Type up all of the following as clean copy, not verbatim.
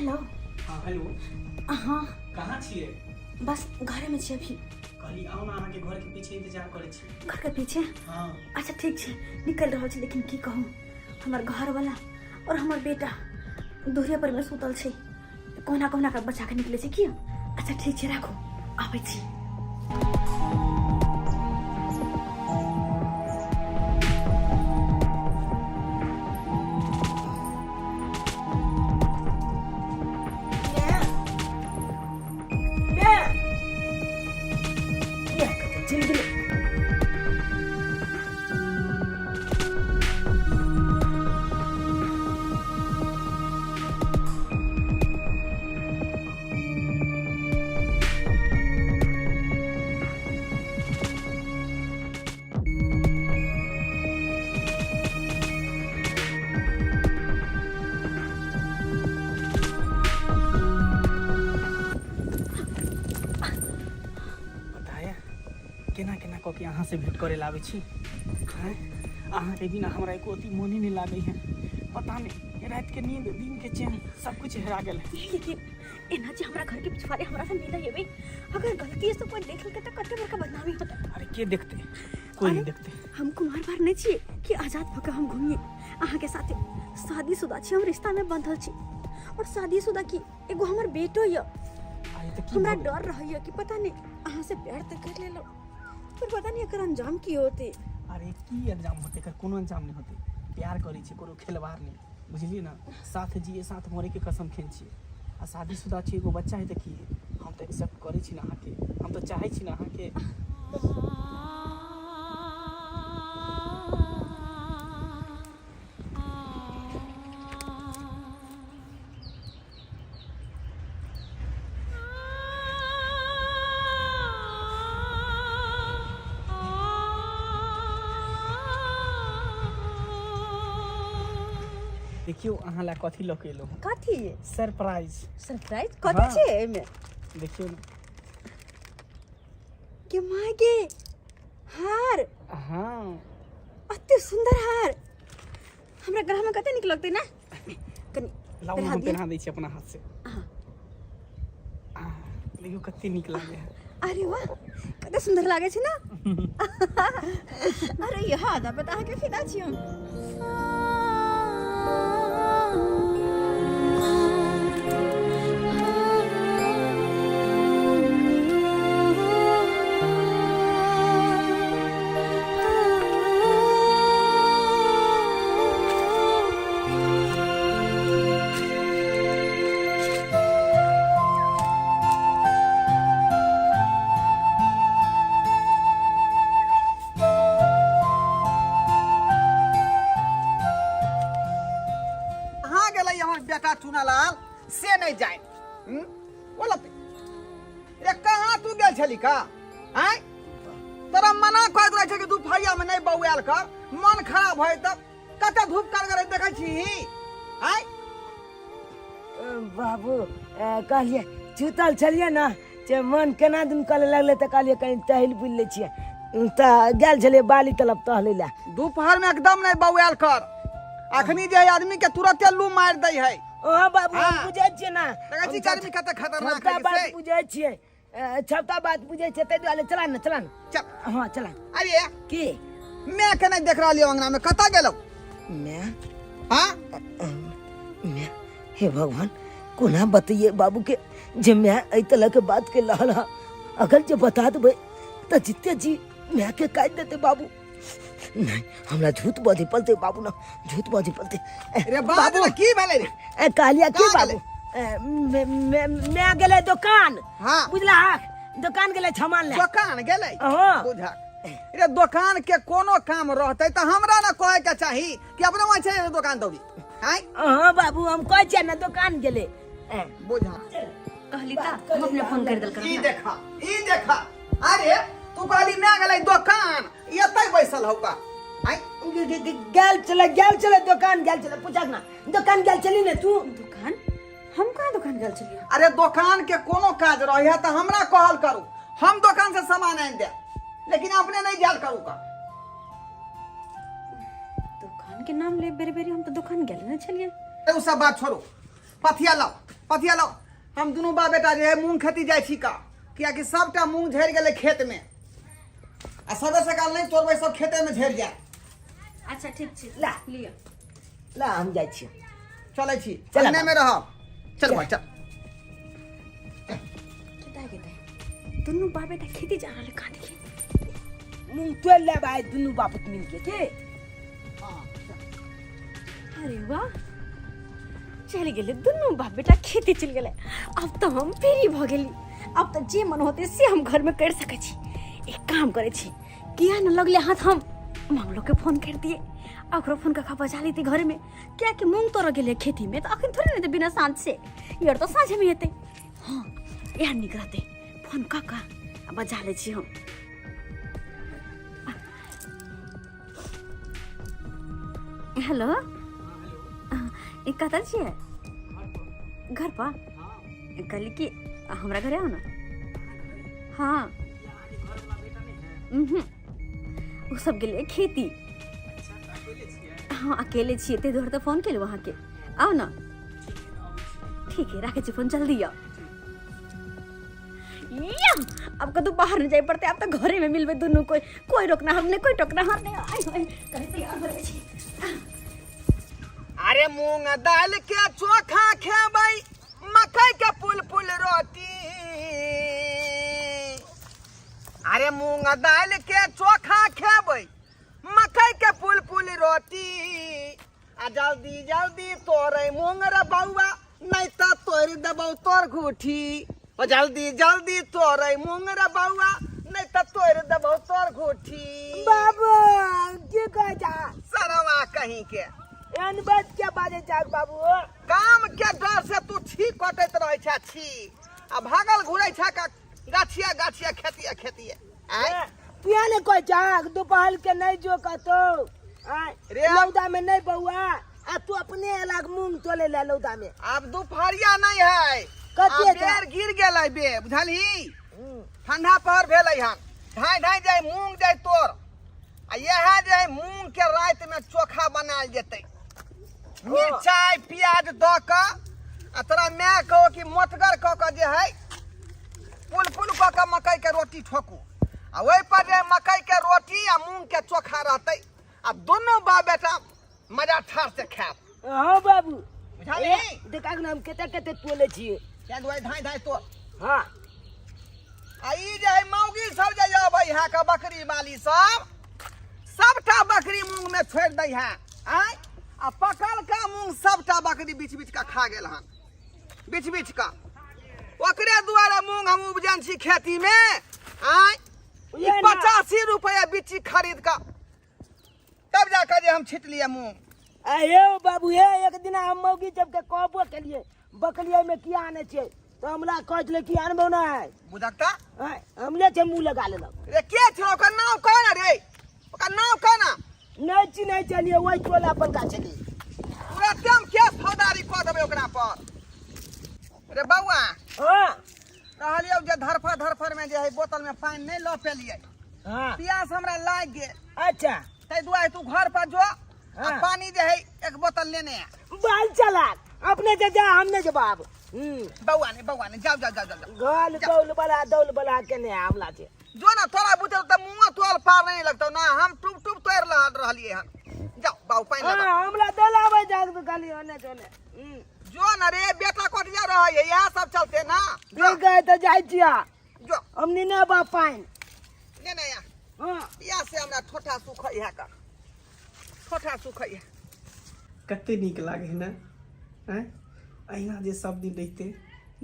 Hello. हाँ hello. हाँ। कहाँ छियै? बस घरे में छी अभी। कहली आउ ना, अहाँके घर के पीछे इंतजार करै छी। घर के पीछे? हाँ। अच्छा ठीक छै, निकल रहल छी, लेकिन की कहूँ, हमर घर वाला और हमर बेटा दूरे पर में सुतल छै, कोना कोना के बचा के निकले छै की। अच्छा ठीक छै, राखू, आबै छी। चलि गेलै। पता है केना केना कऽ के अहाँ से भेंट करे लाबै छी। आँय, अहाँके बिना हमरा एको अथी मोने नहि लागै है। पता नहि, राति के नींद, दिन के चैन, सब कुछ हेरा गेल है। लेकिन एना जे हमरा घर के पिछवाड़े हमरा से मिले एबै, अगर गलती से कोई देख लेतै तऽ कते बड़का बदनामी होतै। अरे के देखते, कोई नहीं अरे, देखते। हम कुमार बार नहीं छियै कि आजाद भऽ के हम घूमिए अहाँके साथे। शादीशुदा छी हम, रिश्ता में बंधल छी, और शादीशुदा की एगो हमर बेटो यऽ। अरे तऽ की हमरा भऽ गेल? डर रहैया कि पता नहीं अहाँ से प्यार तऽ कर लेलहुँ, पर पता नहीं एकर अंजाम की होते। अरे की अंजाम होते, एकर कोनो अंजाम नहीं होते। प्यार करै छी, कोनो खेलवाड़ नहीं, बुझलियै ने? साथ जिए साथ मरैके कसम खेने छियै। आ शादीशुदा छी, एगो बच्चा है तऽ की है? हम तऽ एक्सेप्ट करै छी ने अहाँके, हम तऽ चाहै छी ने अहाँके। देखियौ अहाँ ला कथी लऽ के एलहुँ। कथी? सरप्राइज। सरप्राइज कथी हाँ। छै एहिमे? देखियौ ने। के माय गे, हार! हाँ। अते सुंदर हार हमरा गला में कते नीक लगतै ना। कनी लाउ ने, पहिरा हम दिअ। पहिरा दै छी अपना हाथ से। हाँ। आ, देखियौ कते नीक लागे है। अरे वाह, कते सुंदर लागे छै ना। अरे यह आदा पता अहाँके फिदा छी हम। कहाँ गेलै हमर बेटा चुनालाल से नहीं जाए। बोला रे, कहाँ तू गेल छली का? आँय, तोरा मना करैत रहै छै कि दुपहरिया में नहीं बौआल कर, मन खराब है तब कते धूप करगर है देखै छी। आँय बाबू, कहलिए सुतल छलियै ने जे मन केना दिन करे लगलै तऽ कहलियै कनि टहलि बुलि लै छियै, तऽ गेल छलियै बाली तलब टहलै लए। दोपहर में एकदम नहीं बौआल कर, अखनी जे है आदमी के तुरंते लू मार दै है। हाँ बाबू, हम हाँ। बुझै छियै ना। देखै छी गर्मी कते खतरनाक सबटा है बात से। बुझै छियै, सबटा बात बुझै छियै, ताहि दुआरे चला ने, चला ने। चल। हाँ चला। अरे की मैं के नहीं देख रहलियौ अंगना में, कतऽ गेलौ? मैं? हाँ? मैं? हे भगवान, कोना बतैये बाबू के जे मैं एहि तरह के बात के लहल हा। अगर जे बता देबै तऽ जिते जी मैं के काटि देते बाबू। नहीं, हमरा झूठ बजै पड़तै बाबू ना, झूठ बजै पड़तै। रे बाबू बाबू। की भेलै रे? ए, कहलियै की कहाँ बाबू? गेलै? ए, मैं गेलै दोकान। हाँ। बुझला हक, दोकान गेलै सामान ले। दोकान गेलै? हाँ। बुझा रे, दोकान के कोनो काम रहतै तऽ हमरा ना कहे के चाही कि अपने वहाँ छै दोकान दौड़ी। आँय? हाँ बाबू, हम कहै छियै ना दोकान गेलै। ए। बुझा। कहली तऽ हम अपने फोन कर देलकै। ई देखा, ई देखा, अरे तू कहली मैं गेलै दोकान, एतै बैसल हौ का? आँय? गेल चले, गेल चले दोकान, गेल चले, पूछक ना दोकान गेल चली ने तू? दोकान? हम कहाँ दोकान गेल छलियै? अरे दोकान के कोनो काज रहे है तऽ हमरा कहल करू, हम दोकान से सामान आनि देब, लेकिन अपने नहीं जायल करू का। दोकान के नाम ले बेरी बेरी, हम तऽ दोकान गेल ने छलियै। ए, उ सब बात छोड़ू, पथिया लाओ, पथिया लाओ। हम दुनू बाप बेटा जे है मूंग खेती जाइ छी का, कियाकि सबटा मूंग झड़ि गेलै खेत में, आ सबे सकाल नहीं तोड़बै, सब खेते में झड़ि जाए। अच्छा ठीक छै। ला। लिअ। ला, हम जाइ छी। चलै छी। चल। अंगने में रहब। चल भाई, चल। कतऽ गेलै दुनू बाप बेटा? खेती जा रहल है, कहाँ देखिए। मूंग तोड़ि लेब आइ दुनू बापुत मिलके के। अरे वाह, चलि गेलै दुनू बाप बेटा, खेती चलि गेलै। आब तऽ हम फ्री भऽ गेली। आब तऽ जे मन होतै से हम घरमे करि सकै छी। एक काम करै छी, किया न लगले हाथ हम मंगलो के फोन कर दिए, आ ओकरो फोन कऽ बजा लेती घरमे, कियाकि मूँग तोड़ऽ गेलै खेतीमे तऽ अखन थोड़े ने हेतै बिना साँझ से, यार तऽ साँझेमे हेतै। हँ, इएह नीक रहतै। फोन कऽ कऽ आ बजा लै छी हम। हेलो, ई कतऽ छियै? घर पर। कहली कि हमरा घरे आउ ने। हाँ, उहुं, ओ सब गेलै खेती। हाँ, अकेले छियै, ताहि दुआरे तऽ फोन केलहुँ अहाँके। आउ ने। ठीक है, राखै छी फोन, जल्दी आउ। या, अब कतौ बाहर नहीं जाए पड़ते, अब तो घरे में मिलबे दुनू। कोई कोई रोकना हम नहीं, कोई टोकना हम नहीं। आइ होय, कहीं तैयार हो जाइ छी। अरे मूंग दाल के चोखा खेबै, मकई के पुल पुल रोटी। अरे मूंग दाल के चोखा खेबै, मकई के पुल पुल रोटी, आ जल्दी जल्दी तोरे मूंग रे बौआ, नहीं तो तोड़ देबौ तोर घूठी। ओ जल्दी जल्दी तोरे मूंग रे बौआ, नहीं तो तोड़ देबौ तोर घूठी। बाबू, की कहै जा? सरवा कहीं के। एहन बात क्या बाजै जा बाबू? काम के डर से तू छी कटैत रहै छै छी, आ भागल घुरै छै का गाछिया गाछिया, खेतिया खेतिया। आँय? किया ने कहै जा दोपहर के नहीं जो कतौ आँय, रे। लौदा में नहीं बौआ, आ तू अपने अलग मूंग तोले ले लौदा में। आब दुपहरिया नहीं है। कथी आब है तऽ? बेर गिर गेलै बे, बुझलही? ठंडा पहर भेलै हन। ढाई ढाई जाय मूंग जाय तोर, आ इएह जे है मूंग के राति में चोखा बनायल जेतै, मिरचाई प्याज दऽ कऽ, आ तोरा माय कहो कि मोटगर कऽ कऽ जे है पुल पुल कऽ कऽ मकई के रोटी ठोकू, आ ओहि पर जे मकई के रोटी आ मूंग के चोखा रहतै, आ दुनू बाप बेटा मजा ठार से खायब। हाँ बाबू। बुझलही? देखा ने, हम कते कते तोले छियै। तें दुआरे धाँइ धाँइ तोड़। हाँ। आ ई जे है मौगी सब जे अबै है के बकरी वाली सब, सबटा बकरी मूंग में छोड़ि दै है। आँय, आ पकल का मूंग सबटा बकरी बीछ बीछ के खा गेल हन, बीछ बीछ के। ओकरे दुआरे मूंग हम उपजन छी खेती में। आँय, ई उहे ना। 85 रुपया बिच्ची खरीद कऽ तब जाकर जे हम छिटलियै मूंग। आ हे बाबू हे, एक दिन हम मौगी सबके कहबो केलिए, बकलिया में किया आने छियै, तऽ हमरा कहै छलै कि आनबो ना है। बुझकता। आँय, हमले छै मुँह लगा लेलक। रे, के छौ? ओकर नाम कह ना रे, ओकर नाम कह ना। नहि चिन्है छलियै, ओहि टोला पर का छलियै। तुरते हम केस फौजदारी कऽ देबै ओकरा पर। रे बौआ। हाँ। कहलियौ जे धरफर धरफर में जे है बोतल में पानि नहि लऽ पेलियै। हाँ। प्यास हमरा लागि गेल। अच्छा। ताहि दुआरे तू घर पर जो आ हाँ। पानी जे है एक बोतल लेने आ। बाल चलाक अपने जे जा, हम नहि जेब आब। बौआ ने, बौआ ने, जाओ जाओ जाओ जाओ जाओ। गल दौल बला दौल बला के ने हमला छै। जो ना, तोरा बुझल तऽ मुँह तोल पार नहीं लगतौ ना, हम टुप टुप तोड़ रहलियै हन। जाओ बाबू, पानि लाबऽ। हाँ, हमरा दौल आबै जाग तऽ खाली ओने चले। जो ना रे बेटा, कटिया रहै है इएह सब चलते ना। जो। ठीक है, तऽ जाइ छियै। जो। हम नेने बा पानि। नेने आ। हाँ। इएह से हमरा ठोठा सुखै है का, ठोठा सुखै है। कते नीक लागे है ने? आँय, अहिना जे सब दिन रहिते,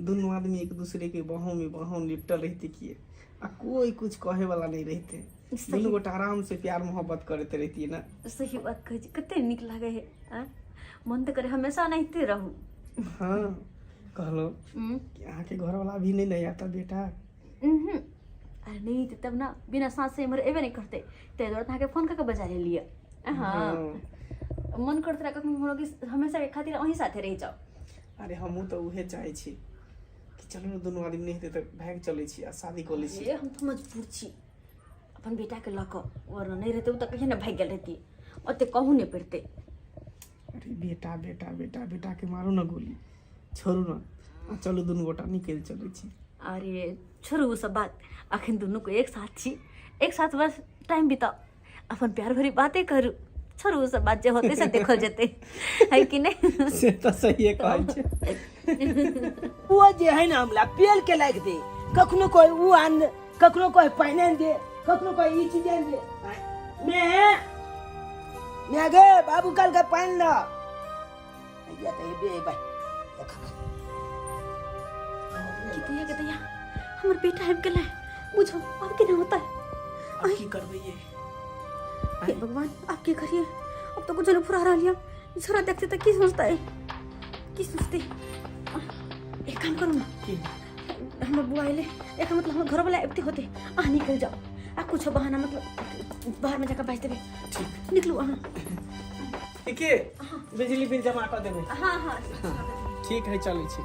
दुनू आदमी एक दूसरे के बाहों में बाहों लिपटल रहिते किए, आ कोई कुछ कहे वाला नहीं रहिते। सही। दुनू गोटा आराम से प्यार मोहब्बत करते रहितिए ना। सही बात कहै छी, कते नीक लागै है। आँय, मन तऽ करे हमेशा एनाहिते रहू। हाँ, कहलो कि अहाँके घरवाला अभी नहीं नहीं आता बेटा? उहुं। अरे नहीं तऽ तब ना बिना साँस से इम्हर एबे नहि करतै, ताहि दुआरे तऽ अहाँके फोन कऽ के बजा लेलियै। हाँ। हाँ। मन करते रहे कखनो हमरो कि हमेशा के खातिर अहीं साथे रहि जाउ। अरे हमहूँ तऽ उहे चाहै छी कि चलू ने, दुनू आदमी नहि हेतै तऽ भागि चलै छी आ शादी कऽ लै छी। अरे हम तऽ मजबूर छी अपन बेटाके लऽ कऽ, वरना नहि रहितै ओ तऽ कहियो ने भागि गेल रहितियै, ओते कहू नहि पड़तै। अरे बेटा बेटा बेटा बेटा के मारू ना गोली, छोड़ू ना। आ चलू दुनू गोटा निकलि चलै छी। अरे छोड़ू ओ सब बात, अखन दुनू को एक साथ छी, एक साथ बस टाइम बिताओ, अपन प्यार भरी बातें करू। छोड़ू ओ सब बात, जे होते से देखल जेतै, है कि नहीं? से तऽ सहिए कहै छै। ओ जे है ना हमरा पेल के लाग दे, कखनो कोई ऊ आन दे, कखनो कोई पानि आनि दे, कखनो कोई ई चीज आनि दे। मैं मैं गे बाबू कल के पानि ला या त हेबे हे भाई। कितैया कितैया हमर बेटा आबि गेलै, बुझो अब केना होता है? आब की करबै ये? हे भगवान, अब की करिए? अब तो कुछ नहीं फुरा रहा लिया। छोरा देखते तो की सोचता है, की सोचते? एक काम करो ना। की? हमर बुआ अयलै, एकर मतलब हमर घरवाला अबिते होते। अहाँ निकल जाओ आ कुछ बहाना मतलब बाहर में जाकर बाजि देबै। ठीक। निकलू अहाँ। ठीके, बिजली बिल जमा कऽ देबै। हाँ हाँ। ठीक है, चलै छी।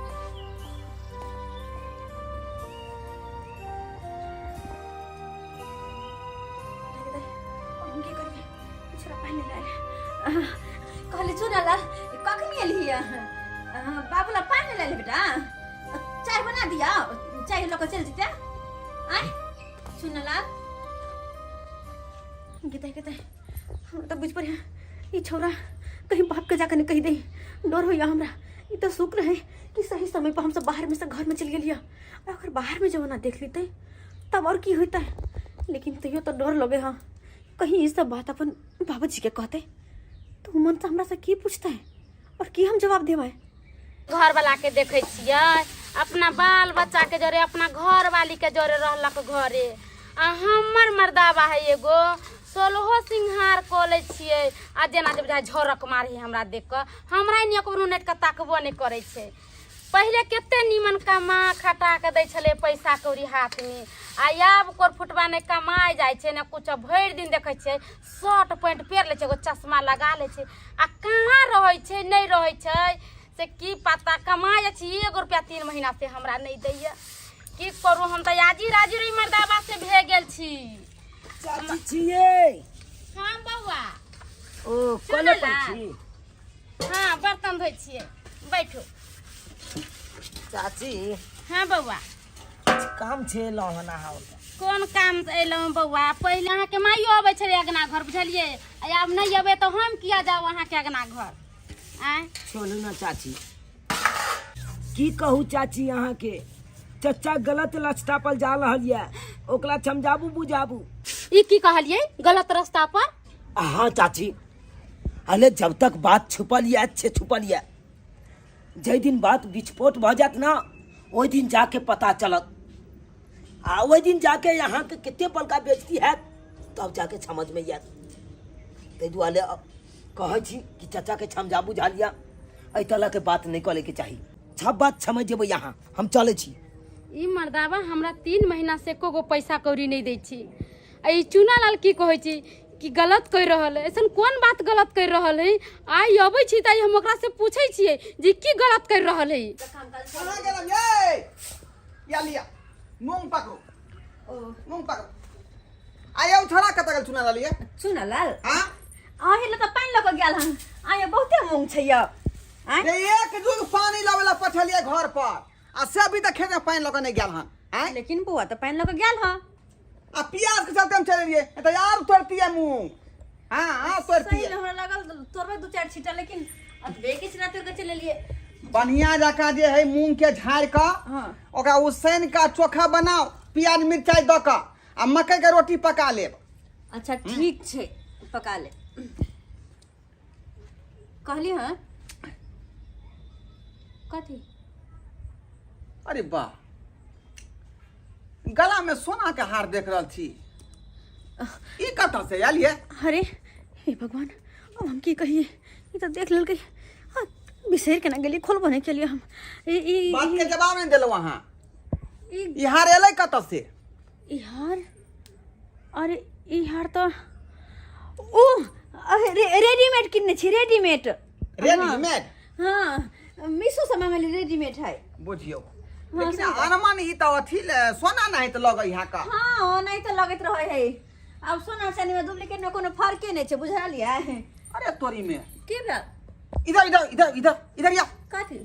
हम की करिए? छोरा पानि ले आयल। कहले चुना लाल, कखनी एलही अहाँ? बाबू ला पानि ले आयल। बेटा, चाय बना दिया, चाय लऽ कऽ चलि जेतै। आय चुना लाल, गीता गीता, हमरा तऽ बुझि पड़े ई छौड़ा कहीं बाप के जाकर नहीं कहि दे, डर होइया हमरा। ई तऽ शुक्र है कि सही समय पर हमसब बाहर में से घर में चलि गेलियै। अगर बाहर में जब ना देख लेते तब और की होता है? लेकिन तैयो तो डर लगे। हाँ, कहीं ई सब बात अपन बाबूजी के कहते तो मन से हमरा से की पूछते है और की हम जवाब देबै? घर वाला के देखे छियै, अपना बाल बच्चा के जरे, अपना घर वाली के जरे रहलक घरे, आ हमर मर्दाबा है एगो, सोलहो सिंहार कऽ लै छियै आ जेना जे बुझाइ झरक मारही हमरा देख कऽ, हमरा एने ककरो नेट कऽ ताकबो नहि करै छै। पहिले कते नीमन कमा खटा कऽ दै छलै पैसा कौड़ी हाथमे, आ आब कोर फुटबा नहि कमाइ जाइ छै ने कुछो। भरि दिन देखै छियै शर्ट पैंट पहिर लै छै, एगो चश्मा लगा लै छै, आ कहाँ रहै छै, नहि रहै छै से की पता। कमाइ जाइ छै, एगो रुपैआ 3 महीना से हमरा नहि दैया। की करू, हम तऽ आजी राजी रही मर्दाबा से भे गेल छी। चाची छियै? हाँ बौआ। ओ कले पर छी? हाँ, बर्तन धोइ छियै, बैठू। चाची। हाँ बौआ। किछु काम छै, एलहुँ हन अहाँ ओतऽ। कोन काम से एलहुँ बौआ? पहिले अहाँके माइयो अबै छलै अगना घर, बुझलियै? आ आब नहि अबै तऽ हम किया जाउ अहाँके अगना घर? आँय? चलू ने चाची। की कहू चाची, अहाँके चचा गलत रास्ता पर जा रहल यऽ, ओकरा समझाबू बुझाबू। ई की कहलियै, गलत रास्ता पर? हाँ चाची, अरे जब तक बात छुपल यऽ अच्छे छुपल यऽ, जाहि दिन बात विस्फोट भऽ जायत ना, ओहि दिन जाके पता चलत, आ ओहि दिन जाके अहाँके कते बड़का बेइज्जती हैत, तब जाके समझमे आयत। ताहि दुआरे कहै छी कि चचाके समझा बुझा लिअ, एहि तरहके बात नहि करैके चाही। सब बात समझ जेबै अहाँ, हम चलै छी। ई मर्दाबा हमरा 3 महीना से एको गो पैसा कौड़ी नहि दै छी, आ ई चूनालाल की कहै छी कि गलत कहि रहल है? ऐसन कोन बात गलत कहि रहल है? आइ अबै छी तऽ आइ हम ओकरा से पूछै छियै जे की गलत करि रहल है। कहाँ गेलम ये? या लिया, मूंग पकड़ो, मूंग पकड़ो। आय यौ, छोड़ा कतऽ गेल चुना लिए? चुनालाल? हाँ। अहीं लऽ तऽ पानि लऽ कऽ गेल हन। आय बहुते मूंग छै यौ। आँय? रे, एक जुग पानी लावे ला पठलिए घर पर, आ से अभी तक खेत में पानी लऽ कऽ नहीं गेल हन। आँय? लेकिन बौआ तऽ पानि लऽ कऽ गेल हँ। आ प्याज के चलते हम चले रहिए, तो यार तोड़ती है मूंग। हाँ हाँ, तोड़ती सही है। हमरा लागल तोड़बै दू चारि छींटा, लेकिन अतबे के छींटा तोड़ कऽ चलि एलियै। बढ़िया जकाँ जे है मूंग के झाड़ि कऽ ओकरा उसैन कऽ चोखा बनाओ, प्याज मिरचाई दऽ कऽ, आ मकई के रोटी पका लेब। अच्छा ठीक छै, पका ले। कहली हँ कथी? अरे वाह, गला में सोना के हार देख रहल छी, ई कतऽ से आयल ये? अरे हे भगवान, अब हम की कहिए? ई तऽ देख लेलकै। हाँ, बिसरि केना गेलियै, खोलबो नहि केलियै हम ई ई बात के जवाब नहीं देलहुँ अहाँ। ई ई हार एलै कतऽ से? ई हार? अरे ई हार तऽ ओ अरे रेडीमेड किनने छी, रेडीमेड। रेडीमेड? हाँ, मीशो से मंगेली, रेडीमेड है। बुझियौ। हाँ, लेकिन सही बात। अनमन ई तऽ अथी सोना नहीं तऽ लगै है का। हाँ, ओनाही तऽ लगैत रहै है। आब सोना चानी में डुप्लीकेट में कोनो फर्के नहि छै, बुझलियै? अरे तोरी में की भेल? इधर इधर इधर इधर इधर या। कथी?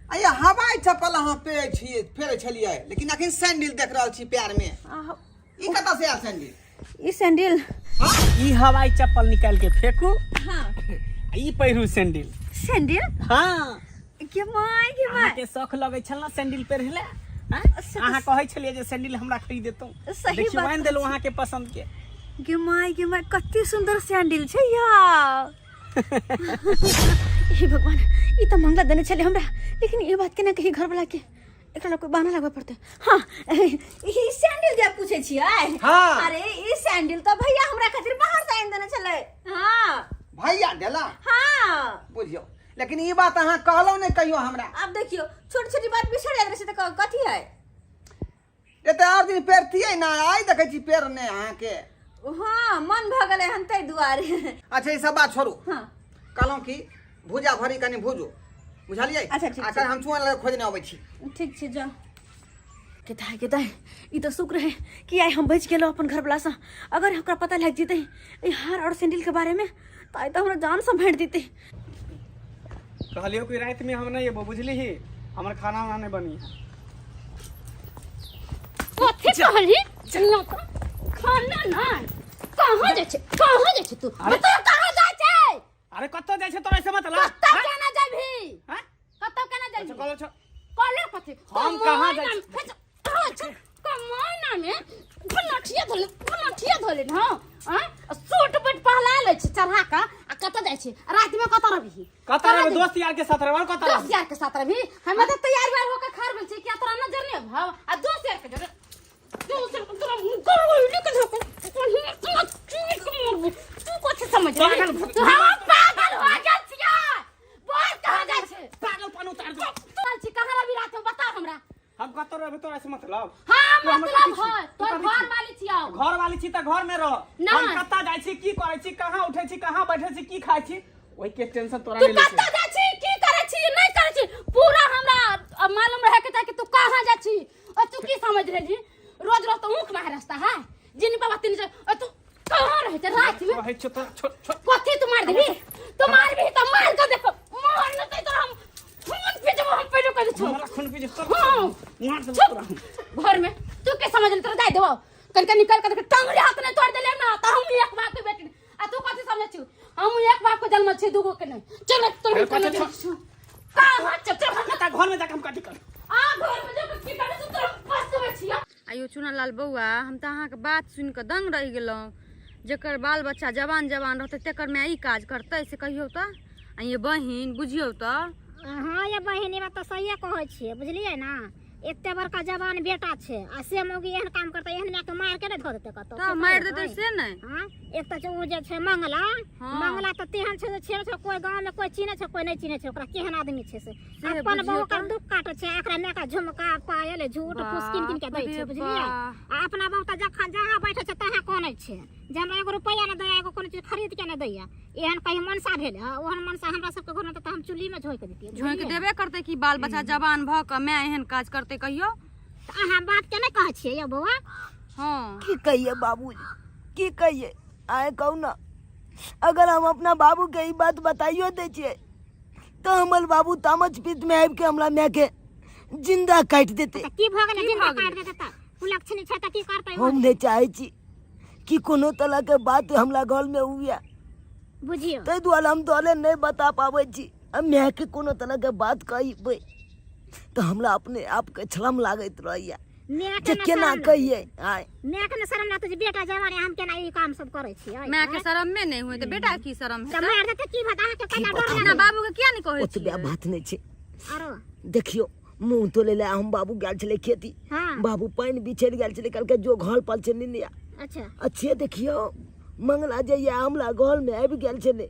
आ ये हवाई चप्पल अहाँ पेरै छियै, फेरै छलियै, लेकिन अखन सैंडल देख रहल छी पैर में। ई कतऽ से आयल सैंडल? ई सैंडल। ई हवाई चप्पल निकाल के फेंकू। हाँ। आ ई पहिरू सैंडल। सैंडल? हाँ। के my, के my. अहाँके शौख लगै छल ने सैंडल पहिरै लए? आँय? अहाँ कहै छलियै जे सैंडल हमरा खरीद देतहुँ। सही देखियौ, बात आनि देलहुँ अहाँके पसंद के। गे my, गे my, कते सुंदर सैंडल छै यार। हे भगवान, ई तऽ मंगला देने छलै हमरा, लेकिन ई बात केना कही घरवला के? एकरा लग कोई बहाना लगबे पड़तै। हाँ, ई सैंडल जे पूछै छियै? हाँ। अरे ई सैंडल तऽ भैया हमरा खातिर बाहर से आनि देने छलै। हाँ। भैया देला? हाँ। बुझियौ, लेकिन ई बात अहाँ कहलहुँ नहि कहियो हमरा। आब देखियौ, छोटी छोटी बात बिसरि जाइत रहै छै तऽ कथी है? एते आर दिन पेरतियै ना, आइ देखै छी पेर नहि अहाँके। हाँ, मन भऽ गेलै हन ताहि दुआरे। अच्छा, ई सब बात छोड़ू। हाँ। कहलहुँ कि भुजा भरी कनि भुजू, बुझलियै? अच्छा, ठीक आ छै। कनि हम चुअन लग खोजने अबै छी। ठीक छै, जाउ। केताय केताय, ई तऽ शुक्र है कि आइ हम बचि गेलहुँ अपन घरवलासँ। अगर ओकरा पता लागि जेतै एहि हार आओर सैंडलके बारेमे तऽ आइ तऽ हमरा जानसँ मारि देतै। कहलियौ कि रातिमे हम नहि एबो, बुझलिही? हमर खाना उना नहि बनी है। कथी कहली? खाना नहि? कहाँ जाइ छै, कहाँ जाइ छै तू? बता, कहाँ जाइ छै? अरे कतऽ जाइ छै तोरा से मतलब? कतऽ केना जेबही? हैं? कतऽ केना अच्छा, जेबही? कहलो छौ। कहलो कथी? हम कहाँ जाइ छी? कमाना में लठिया धोले, लठिया धोले न। हां, सूट बट पहला लै छी चढ़ा के, आ कतऽ जाइ छी राति में? कतऽ रहबही? कतऽ रहबै? दोस्त यार के साथ रहबै, कतऽ? दोस्त यार के साथ रहबही? हम तऽ तैयार व्यार होके खार भेल छी, किया तोरा नजर नहि भाव? आ दोस्त यार के जरे, दोस्त यार के तोरा गरौली के धोके तू कथी समझ रही? तू हम पागल हो गेल छियै। बोल, कहाँ जाइ छै? पागलपन उतार दो। चल छी, कहाँ रहबी रात में? बता हमरा। हम कतऽ रहबै तोरा से मतलब? हाँ, तू हमर मतलब कथी छी? है तू तोर कथी घर छी? वाली छियौ। घर वाली छी तऽ घर में रह। नहीं। हम कतऽ जाइ छी, की करै छी, कहाँ उठै छी, कहाँ बैठै छी, की खाइ छी, ओहि के टेंशन तोरा तू नहीं लै कतऽ जाइ छी, की करै छी, नहीं करै छी, पूरा हमरा अब मालूम रहे के चाही कि तू कहाँ जाइ छी। और तू की समझ रहली? रोज रोज तो ऊख मार रास्ता है जिन बाबा तीन से। और तू कहाँ रहे छे रात में? कहै छियौ तोरा, छोड़ छोड़। कथी तू मार देबी? तू मारबी तो मार के देखो, मार नहीं तो हम खून पी जब हम पहले कर छो। हमरा खून पी जेतौ? हाँ। मार देबौ तोरा हम। चुप, घर में तू के समझ ले? तोरा जाय देबो? कन के निकल के टांगड़ी हाथ नहीं तोड़ देले ना त हम एक बाप के बेटी। आ तू कथी समझ छु? हम एक बाप के जन्म छी, दूगो के नहीं। चल तोर अरे कोनो कथी छु कहाँ? चल चल। कतऽ घर में जाके हम कथी कर? आ घर में जाके की करे? तू तोरा बस में छिया। आइयो चुनालाल बौआ, हम तऽ अहाँके बात सुनि कऽ दंग रहि गेलहुँ। जकर बाल बच्चा जवान जवान रहतै तेकर माय ई काज करतै, से कहियौ तऽ? आ ये बहिन, बुझियौ तऽ। हँ ये बहिन, ई बात तऽ सहिए कहै छियै, बुझलियै ने? एते बड़का जवान बेटा छै आ से मौगी एहन काम करतै, एहन मायके मारि के नहि धऽ देतै कतौ? तऽ मारि देतै से नहि? हँ, एक तऽ छै ओ जे छै मंगला। हँ। मंगला तऽ तेहन छै जे छेड़ छै, कोइ गाँवमे कोइ चिन्है छै, कोइ नहि चिन्है छै ओकरा, केहन आदमी छै से। से अपन बुझियौ बहू के तऽ। दुख काटै छै, एकरा मायके झुमका पायल झूठ फूस कीन कीन के दै छै, बाप रे बुझलियै? बा। आ अपना बहू तऽ जखन जहाँ बैठे छै तहाँ कानै छै जे हमरा एगो रुपैआ नहि दैया, एगो कोनो चीज खरीद के नहि दैया। एहन कहीं मनसा भेल है? ओहन मनसा हमरा सबके घरमे तऽ हम चुल्हीमे झोंकि दैतियै। झोंकि बुझलियै? देबे करतै कि। बाल बच्चा जवान भऽ कऽ माय एहन काज करतै, कहियौ तऽ अहाँ बात के नहि कहै छियै यौ बौआ? हँ। की कहिए बाबूजी, की कहिए? आए कहू ना, अगर हम अपना बाबू के ई बात बताइयो दै छियै तऽ हमर बाबू तामच पीत में आबि के हमरा माय के जिंदा काटि देते। तऽ की भऽ गेलै? की जिंदा भऽ गेलै? काटि देतै तऽ कुलक्षणी छै तऽ की करतै ओ? हम नहि चाहै छी कि कोनो तरह के बात हमरा घर में हुए। बुझियौ, ताहि दुआरे हम तोरे नहि बता पाबै छी। आ माय के कोनो तरह के बात कहबै तऽ हमरा अपने आप के शरम लागैत रहैया मायके जे ने केना शरम कहियै आय। मायके ने शरम लागतै जे बेटा जवान है, हम केना ई काम सब करै छियै? माय के शरमे नहि हुए तऽ बेटा के की शरम तऽ हेतै? मारि देतै की भत? अहाँके कना डर अपना लागै? बाबू के किया नहि कहै ओतबे छियै? बात नहि छै। आरो देखियौ, मुँह तोले लए हम बाबू गेल छलै खेती। हाँ। बाबू पानि बिछड़ि गेल छलै, कहलकै जो घर पर छै निंदिया। अच्छा। अच्छे, देखियौ, मंगला जइया हमरा घर में आबि गेल छलै।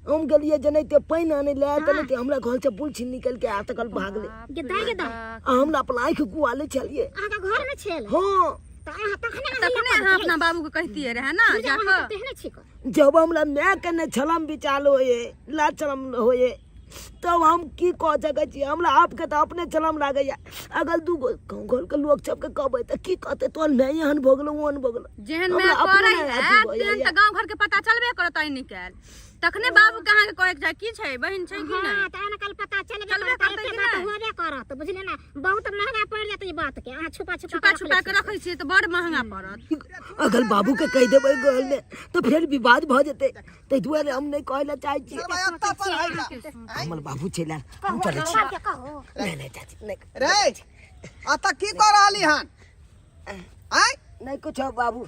हम गेलियै जेनाहिते पानि आनै लए, तेनाहिते हमरा घर से बुलछी निकलि के आ तकर भागलै। गे दाइ, गे दाइ। आ हमरा अपन आँखि गुआले छलियै। अहाँके घर में छल? हँ। तऽ अहाँ तखने अहाँ तखने अहाँ अपना बाबू के कहितियै रहे ना जाकऽ। तेहने छी जब हमरा माय के नहि छलम विचार होए, लाचरम होए, तब हम की कह सकै छी? हमरा आपके तऽ अपने छलम लागैया। अगर दू गो गाँव घरके लोक सबके कहबै तऽ की कहतै? तोहर माय एहन भऽ गेलौ, ओहन भऽ गेलौ। जेहन हमरा माय अपने करै अथी है भऽ तेहन जाइया। तऽ गाँव घर के पता चलबे करत। आइ निकालि तखने बाबू के अहाँके कहै के चाही की छै बहिन छै कि हाँ नहि तऽ आन कल पता चलबे चलबे करतै करतै एते कि बात नहि? होबे करत बुझलियै ने बहुत महंगा पड़ि जेतै ई बात के अहाँ छुपा छुपा छुपा के छुपा के रखै छियै तऽ बड़ महंगा पड़त अगर बाबू के कहि देबै घर में तो फेर विवाद भऽ जेतै ताहि दुआरे हम नहि कहै लए चाहै छियै सरवा एतऽ पर है का हमर बाबू चलि आयल हम चलै छी बाप के कहू नहि नहि चाची नहि रे एतऽ की कऽ रहली हन आँय नहि कुछो बाबू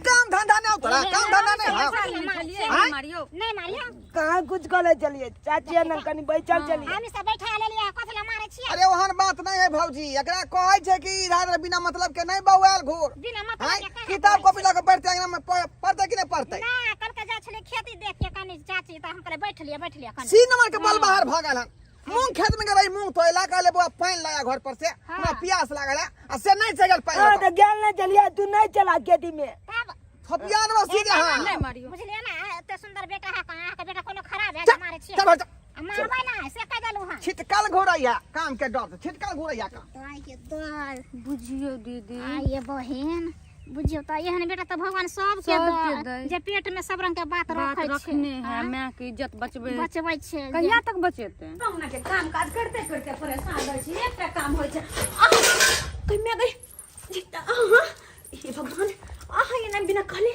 काम धंधा नहि तोरा काम धंधा नहि हौ निकलिए आँय? मारियो नहीं मारियो कहाँ कुछ कहले चलिए चाची ना कनी बैठल चलिए हम सब बैठा लेलियै कथी लए मारै छियै अरे ओहन बात नहीं है भौजी एकरा कहै छै कि इधर बिना मतलब के नहीं बौआल घूर बिना मतलब आँय के कहाँ किताब कॉपी लऽ के बैठते अंगना में पढ़तै कि नहीं पढ़तै ना कल के जाइ छलियै खेती देख के कनी चाची तऽ हम कहलियै बैठ लिअ बैठ लिअ कनी सी नंबर के बल बाहर भऽ गेल हन मूंग खेत में गेलै मूंग तोड़ला कहले बौआ पानि लाया घर पर से हमरा प्यास लागल है आ से नहीं चगल पानि हाँ लऽ तो गेल ना चलिए तू नहीं चला खेती में तब थपिया देबो सीधे हां नहि मारियो बुझलियै ना एते सुंदर बेटा है अहाँके बेटा कोनो खराब है जे मारै छियै चल भाई चल। आ मारबै ना से कहि देलहुँ हँ छिटकल घुरैया काम के डर से छिटकल घुरैया काम दाइ के दाइ बुझियो दीदी आइए बहिन बुझियौ तऽ एहन बेटा तऽ भगवान सबके सबके दऽ दै। जे पेट में सब रंग के बात बात रखै छै रखने है माय के इज्जत बचबे बचबै छै कहिया तक बचेते पहुना के काम काज करते करते परेशान रहै छी एकटा काम होइ छै आह, कहिया गई अहाँ हे भगवान अहाँ एना बिना कहले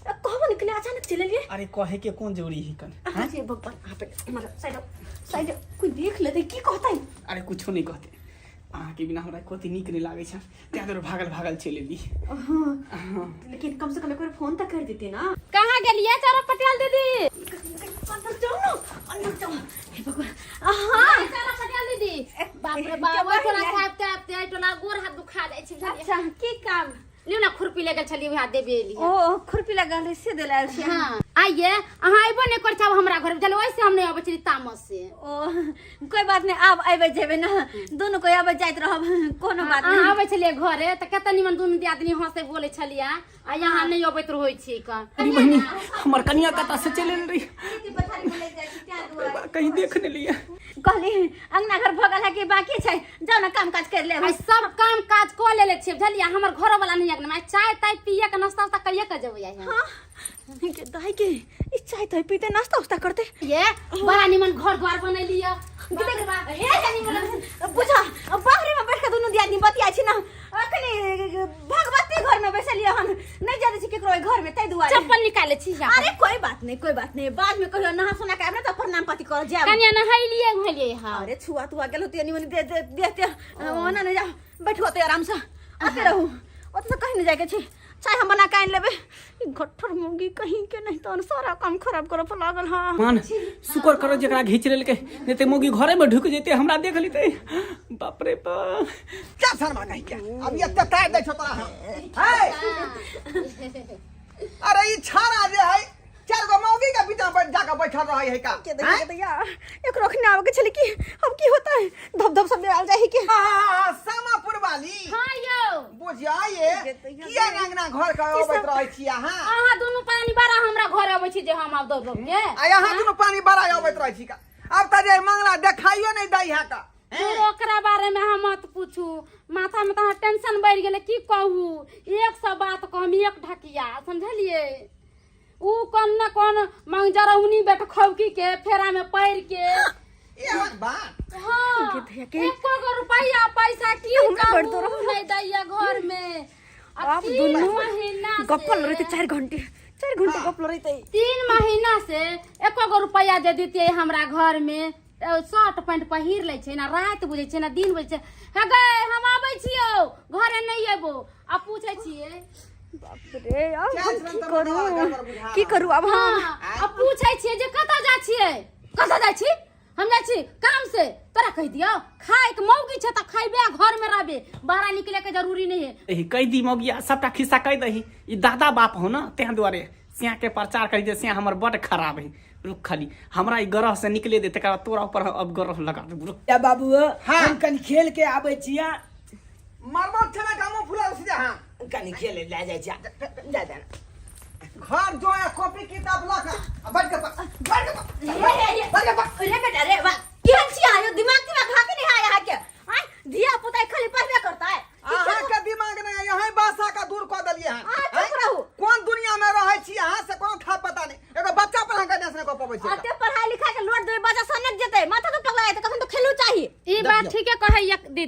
कहबो निकले अचानक चले लिए अरे कहे के कोन जरूरी है कन अहाँ हे भगवान अहाँ पे मतलब साइड साइड कोई देख लेते की कहतै अरे कुछो नहीं कहते अहाँके बिना हमरा कथी नीक नहि लागै छै ताहि दुआरे भागल भागल चलि एली हाँ लेकिन कम से कम एक बार फोन तऽ कर देते ना कहाँ गेलियै चारा पटेल दीदी अंदर जाओ ना अंदर जाओ हे भगवान हाँ चारा पटेल दीदी बाप रे बाप ओहि टोला से आबिते आबिते एहि टोला गोर हाथ दुखा जाइ छै बुझलियै अच्छा की काम लियौ ने खुरपी लऽ गेल छलियै वएह देबे एलियै ओ खुरपी लगल रहे से देला आयल छी हाँ आइए अहाँ अयबो नहि करै छै आब हमरा घर बुझलियै ओहिसे हम नहि अबै छलियै तामस से ओ कोई बात नहीं आब अबे जेबे ना दोनों कोई आबे जाइत रहब कोनो बात अहाँ नहीं अबै छलियै घरे तऽ कते निमन दुनू दियादनी हंसै बोलै छलियै आ यहाँ नहि अबैत रहै छियै कऽ अरे बहिनी हमर कनिया कतऽ से चलि एल रही कहीं देख नहि लियै कहली अंगना घर भऽ गेल है कि बाकी छै जाओ ना काम काज कर ले आइ सब काम काज कऽ लेले छियै बुझलियै हमर घरो वाला नहि अंगना आइ चाय ताय पिए के नाश्ता उस्ता करिए के जेबै आइ हम। हाँ के दाई के ई चाय ताय पीते नाश्ता उस्ता करते ये बड़ा निमन घर द्वार बनेलियै हे बुझा बाहरे में बैठ के दुनू दियादनी बतिया छी ना अखनी भगवती घर में बैसलियै हन नहीं जाने छी केकरो घर में ताहि दुआरे चप्पल निकाले छी यहाँ अरे कोई बात नहीं कोई बात नहीं बाद में कहियो नहा सोना के आबे ना तो प्रणाम पाती कर जाब कनिया नहैलियै उहैलियै हाँ अरे छुआ तुआ गेल होती मनी दे दे दे दे ओना नहीं जाओ बैठो ते आराम से आते रहू ओतऽ से कहीं नहीं जाके छी चाय हम बना के आनि लेबै ई गट्ठर मौगी कहीं के नहीं तहन सारा काम खराब करऽ पर लागल हाँ मान शुक्र करो जेकरा घींच लेलकै नहीं ते मौगी घरे में ढुक जेते हमरा देख लेते बाप रे बाप क्या शर्मा कहीं के अब ये तार दै छौ तोरा हम है अरे ई छाड़ा जे है चार गो मौगी के बीच में बैठ जाके बैठल रहै है का के देखिए के दैया एकरो अखने आबे के छलै कि अब की होता है धप धप सब आयल जाही के हाँ, हाँ, हाँ, सामापुर वाली हाँ यौ बुझिया ये किया अंगना घर के अबैत रहै छी अहाँ अहाँ दुनू पानी बड़ा हमरा घर अबै छी जे हम आब दौड़ दौड़ के आ यहाँ दुनू पानी बड़ा अबैत रहै छी का अब तऽ जे मंगला देखाइयो नहीं दै है का दूर ओकरा बारे में अहाँ मत पूछू माथा में तऽ टेंशन बढ़ि गेलै की कहू एक सौ बात कहम एक ढकिया समझलियै ऊ कोन न कोन मंगजरौनी बेट खौकी के फेरा में पड़ के एहन बात हाँ के के- एको गो रुपया पैसा की हमरा बड़ कहू दौड़। नहीं दैया घर में आ अब तीन दुनू महीना गप्पा से- लड़ते 4 घंटे 4 घंटे गप लड़ते 3 महीना से एको गो रुपया जे दितियै हमरा घर में तऽ शर्ट पैंट पहिर लै छै ना राति बुझै छै ना दिन बुझै छै हे गै हम आबै छियौ घरे नहि अयबो आ पूछै छियै बाप रे अब चार हम श्रम की तऽ करू गड़बड़ बुझा की करू अब हम हाँ, आ पूछै छियै जे कतऽ जाइ छियै कतऽ जाइ छी हम जाइ छी काम से तोरा कहि दियौ खाय के मौगी छै तऽ खैबे घर में रहबे बाहर निकले के जरूरी नहीं है एही कहि दी मौगिया सबटा खिस्सा कहि दही ई दादा बाप हो ना तें दुआरे सिया के प्रचार करी जे सिया हमर बड खराब है रुक खाली हमरा ई ग्रह से निकले दे तकर बाद तोरा ऊपर अब ग्रह लगा देब रुक या बाबू हाँ। हम कनि खेल के आबै छियै मरबो छना कामो फुला सीधे हाँ कनि खेले लए जाइ छियै जा जा घर जो है कॉपी किताब ला के आ बैठ के पढ़ बैठ के पढ़ बैठ के पढ़ रे बेटा रे वाह केहन छी अहाँ यो दिमाग तिमाग खा के नहीं है यहाँ के आय धिया पुता खाली पढ़बे करता है अहाँ के दिमाग नहीं है यहीं बासा का दूर कऽ देलियै हन अहाँ चुप रहू। कोन दुनिया में रहै छी अहाँ से कोनो था पता नहीं एगो बच्चा पर अहाँके देश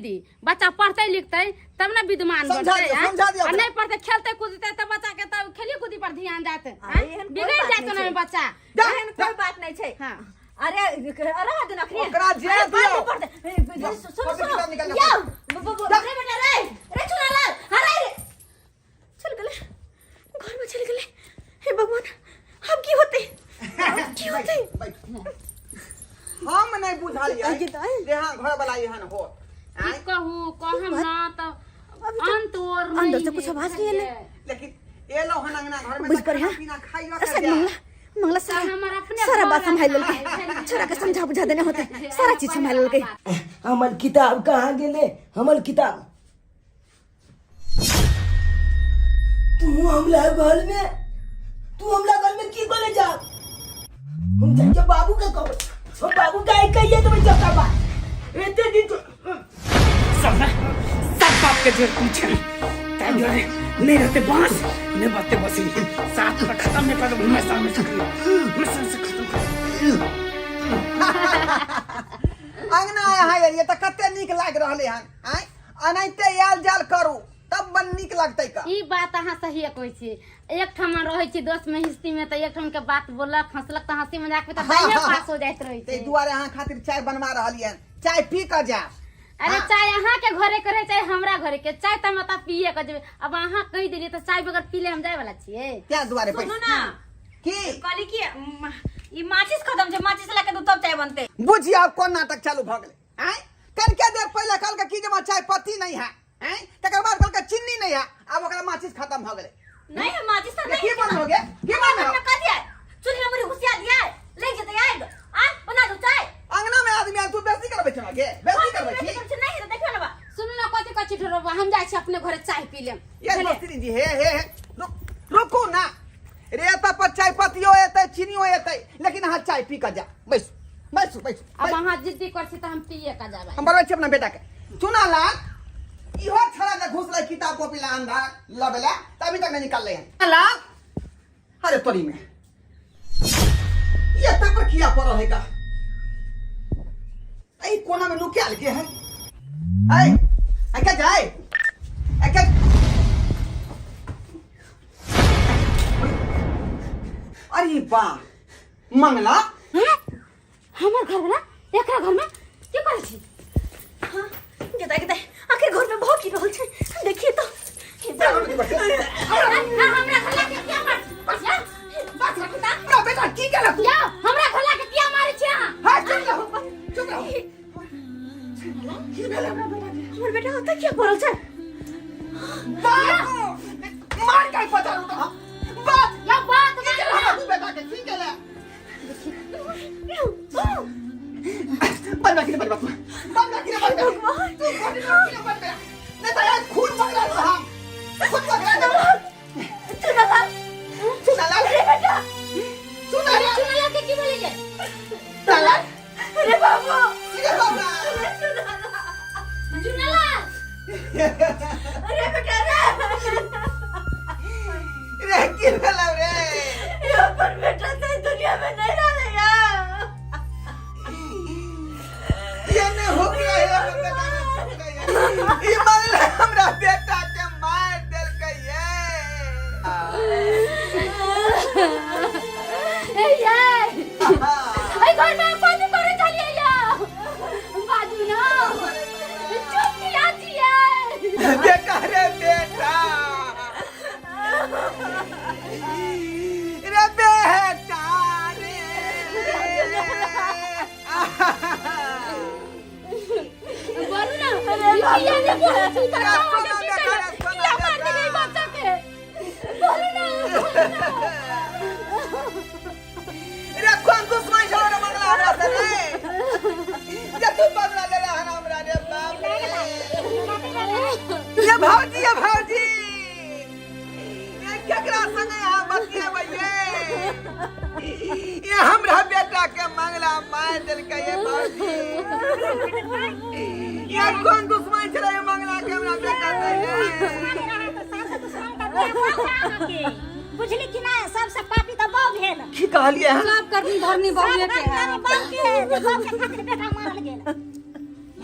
दीदी बच्चा पढ़तै लिखतै तब ने विद्वान समझा बनतै दियौ, आँय? समझा दियौ आ ओकरा। नहि पढ़तै खेलतै कूदतै तऽ बच्चा के तब खेली कूदी पर ध्यान जायत अरे, आँय? एहन कोई बिगड़ि बात जायत नहि ओना छै। बच्चा जा, एहन जा। कोई बात नहीं छै हाँ। अरे रह दे नखनी ओकरा जे दियौ। सुनो कॉपी सुनो किताब निकाल ले। यौ ब- ब- रे बेटा रे रे चुनालाल हरे रे चल गेले घर में चल गेले हे भगवान अब की होते अब की होते बैठ, बैठ। हम नहीं बुझलियै आगे तऽ आइ। जे हाँ घर वाला एहन होत की आँय? कहू कहम ना तऽ अभी तऽ अंत और अंदर नहीं से कुछ है, आवाज नहीं एलै। लेकिन एलो हन अंगना घर में बुझ तऽ पर खाना है पीना खाइयो के शायद जाय। मंगला मंगला सारा हमर अपने सारा बात घर संभाल है। लेलकै छोरा के समझा बुझा देने होते सारा चीज संभाल लेलकै हमर किताब कहाँ गेले हमर किताब तू हमरा घर में तू हमरा घर में की करे जा हम जाके बाबू के कहब हम बाबू के आई कहिए तो जब बात एते दिन तो सब ना सब बाप के जड़ पूछे ताई दुआरे नहीं रहते बांस नहीं बाते बसी साथ में खत्म नहीं कर हमेशा हमेशा हमेशा से खत्म कर अंगना अहाँ एलियै तऽ कते नीक लागि रहलै हन आँय अनाहिते आयल जायल करू तब बड़ नीक लगतै का ई बात अहाँ सही कहै छी एक ठाम रहै छी दोस्त में हिस्ती में तऽ एक ठाम के बात बोललक हंसलक तऽ हंसी मजाक में तऽ हाँ, टाइमे हाँ, पास हो जाइत रहै ताहि छै दुआरे अहाँ खातिर चाय बनवा रहलियै हन चाय पी कऽ जायब अरे चाय अहाँ के घरे के रहे चाहे हमरा घरे के चाय तऽ हम एतऽ पिए के जेबै अब अहाँ कहि देलियै तऽ चाय बगैर पी ले हम जाय वाला छियै ताहि दुआरे सुनू ना की कहली कि ई माचिस खत्म छै माचिस ला के दू तब चाय बनतै बुझियौ आब कोन नाटक चालू भऽ गेलै आँय कनिके देर पहिले कहलकै की जे हमरा चाय पत्ती नहीं है आँय तकर बाद कहलकै चीनी नहीं है आब ओकरा माचिस खत्म भऽ गेलै नहीं है माचिस तो ये नहीं की बंद हो गया की बंद हो हमरा कह दिया चूल्हे में मुरी घुसिया दिया ले जते आएग आ बना दो चाय अंगना में आदमी आयल तू बेसी करबै छना गे बेसी करबै छी नहीं है तो देखियो ना बा सुनू ना कथी कथी ठोरबा हम जाइ छी अपने घरे चाय पी लेम ये दोस्ती जी हे हे हे रुक रुकू ना रे एतऽ पर चाय पत्तियो एतै चीनियो एतै लेकिन अहाँ चाय पी कऽ जा बैसू बैसू बैसू अब अहाँ जिद्दी कर छी तऽ हम पिए का जाबै हम बनबै छी अपना बेटा के चुना लाल इहो छड़ा जे घुसलै किताब कॉपी ला अंधा लबेला त अभी तक नहीं निकाललै हन लाल अरे तोरी में ये तब पर किया पड़ल है का ऐ कोना में नुकायल के है ऐ ऐ क्या जाए ऐ क्या अरे बा मंगला हैं? हमर घर वाला एकरा घर में की करै छी हाँ, गेदा गेदा आखिर घर में भऽ की रहल छै देखिए तो हे भगवान। हाँ, हमरा घर लाके किया मार या, बात रखू ता हमरा बेटा की केलक तू या हमरा घर लाके किया मारै छी अहाँ हाय चुप रहो चुप रहो की भेल हमरा बेटा के हमर बेटा ओतऽ किया पड़ल छै बाप मार के पता रुक हम बाप या बात की केलक हमरा तू बेटा के की केलक बनवा के बनवा तू बनवा के बनवा तू बनवा के बनवा नहीं तो यार खून पकड़ा दो हम खून पकड़ा दो चुनालाल चुनालाल रे बेटा चुनालाल चुनालाल के की भेलै ये चुनालाल रे बाबू रे बाबा चुनालाल रे बेटा रे रे की भेलौ रे ये अपन बेटा से दुनिया में नहीं रहले यार ये नहीं हो गया है हमर बेटा ने हो गया ई मरल हमरा बेटा के मार देलकै ये ए ये ए घर में कथी करै छलियै यौ बाजू ना चुप किया छियै बेटा रे बेटा रे बेटा रे बोलू ना किया ने बोलै छी तऽ अहाँके की कहियै? किया मारि देलियै बच्चा के बोलू ना रे कोन दुश्मन छलो रे मंगला हमरा से रे जे तू बदला ले हन हमरा रे बाप रे ये भौजी ये भौजी ये केकरा संगे अहाँ बतियेबै ये ये हमरा बेटा के मंगला मार देलकै ये भौजी ये कोन दुश्मन छलै ये मंगला के हमरा बेटा से ये बुझली कि ना सबसे पापी तऽ बौ भेल की कहलियै अहाँ सब करनी धरनी बहुए के है बाप के जे बाप के खातिर बेटा मारल गेल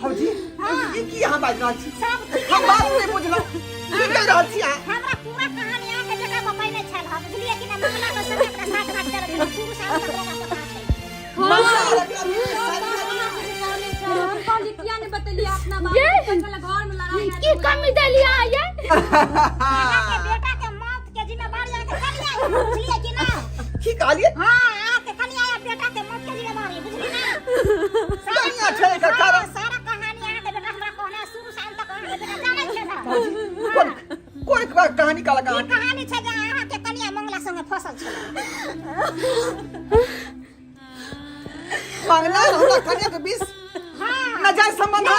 भौजी, ई की अहाँ बाजि रहल छी? सब ठीक। हम बात नहि बुझलहुँ, की कहि रहल छी अहाँ? हमरा पूरा कहानी अहाँके बेटा बतैने छल हँ, बुझलियै कि नहि? मंगला के संगे एकरा साथ घाट चलै छल, शुरू से अंत तक ओकरा पता छै। मंगला और एकरा साथ घाट। हम कहली किया नहीं बतेलिए अपना बाप के, घर में लड़ाई की कमी देलियै ये? अहाँके बेटा के मौत के जिम्मेवारी अहाँके कनिया है, बुझलियै कि नहि? की कहलियै? हाँ, अहाँके कनिया या बेटा के मौत के जिम्मेवारी, बुझलियै ना? कनिया छै एकर कारण। सारा कहानी अहाँके बेटा हमरा कहने, शुरू से अंत तक अहाँके बेटा जानै छै ना। भौजी, कोन कोन कहानी कहलक ई अहाँके? कहानी छै जे अहाँके कनिया मंगला संगे फसल छलै। मंगला और हमरा कनिया के बीच नाजायज संबंध है?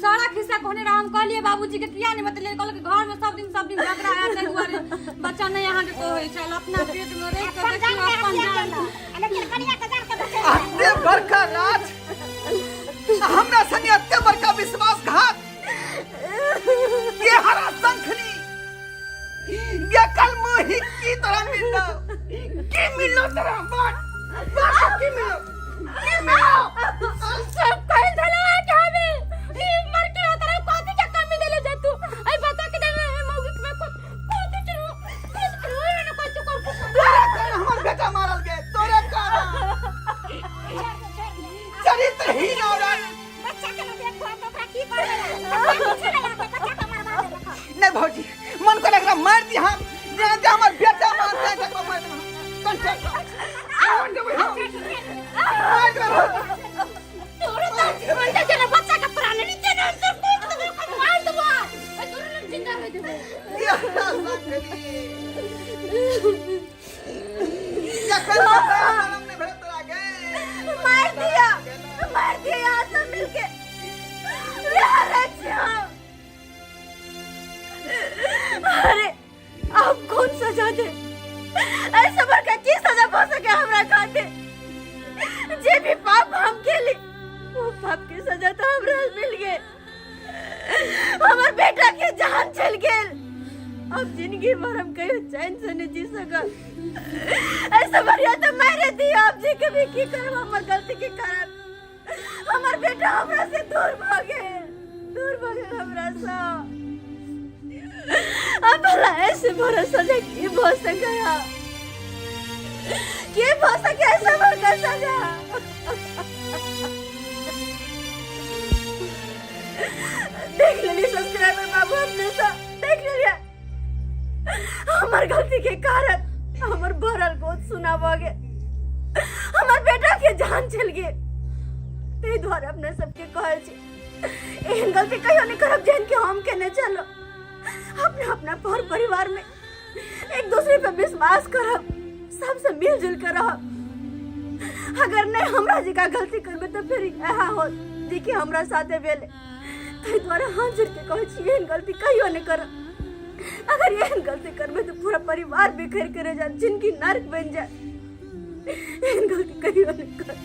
सारा खिस्सा कहने रहा। हम कहलिए बाबूजी के किया नहीं बतेलिए, कहलक कि घर में सब दिन झगड़ा है, ताहि दुआरे बच्चा नहीं अहाँके कहै छल। अपना पेट में रहि के अपन जान देखियौ के अपन हत्या जान केलक, लेकिन कनिया के जान के बचेलक। एते बड़का राज, हमरा संगे एते बड़का विश्वासघात! ये हरा शंखनी, ये कल मोही, की तोरा मिललो? की मिललो तोरा? बात बात, की मिललो, की मिललो? सब कहि देला के हमे ई मर के तोरा कथी के कमी देले जे तू ए बता के देले मौगी में को कथी के रोए न कथी कर? तोरे कारण हमर बेटा मारल गए, तोरे कारण। चरित्रहीन औरत! बच्चा के न देखो तो ओकरा की करबै? बच्चा पीछे लगा के बच्चा के मरवा देलक। नहीं भौजी, मन को एकरा मार दी हम। जे जे हमर बेटा मारते तकरा मार देब हम। चल चल, मार देबै हम, मार देबै भौजी। तोरे तो अंदर के बच्चा के प्राण नीचे न अंदर कूद देबो, मार देबो, ए तोरे न जिंदा रह देबो। ये हरा शंखनी, जखन बेटा जनम नहि भेल तोरा गे। मार दिया, मार दिया यहाँ सब मिलके रह छी हम। अरे, आप कौन सजा दे? ऐसा बड़का की सजा हो सके हमरा खातिर? जे भी पाप हम केली, वो पाप के सजा तो हमरा मिल गए। हमर बेटा के जान चल गेल। अब जिंदगी भर हम कहियो चैन से नहीं जी सकब। ऐसा बढ़िया तो मारे दिया। अब जी के भी की करब? हमर गलती के कारण हमर बेटा हमरा से दूर भ गेल, दूर भ गेल हमरा से। अब भला ऐसे बड़ा सजा की भ सकया? की भ सके ऐसा बड़का सजा? देख लेली सब्सक्राइबर बाबू, अपने से देख लेलिए। हमर गलती के कारण हमर भरल गोद सुना भ गेल, हमर बेटा के जान चल गेल। ताहि दुआरे अपने सबके कहै छी, एहन गलती कहियो नहीं करब जेहन कि हम केने चलो। अपना अपना पर परिवार में एक दूसरे पे विश्वास करब, सबसे मिलजुल कर रहब। अगर नहीं हमरा जी का गलती करबे तो फिर यहाँ हो जे कि हमरा साथे भेले। ताहि दुआरे हाथ जोड़ के कहै छी, एहन गलती कहियो नहीं करब। अगर एहन गलती करबे तो पूरा परिवार बिखर के रह जात, जिंदगी नर्क बन जाए। एहन गलती कहियो नहीं करब।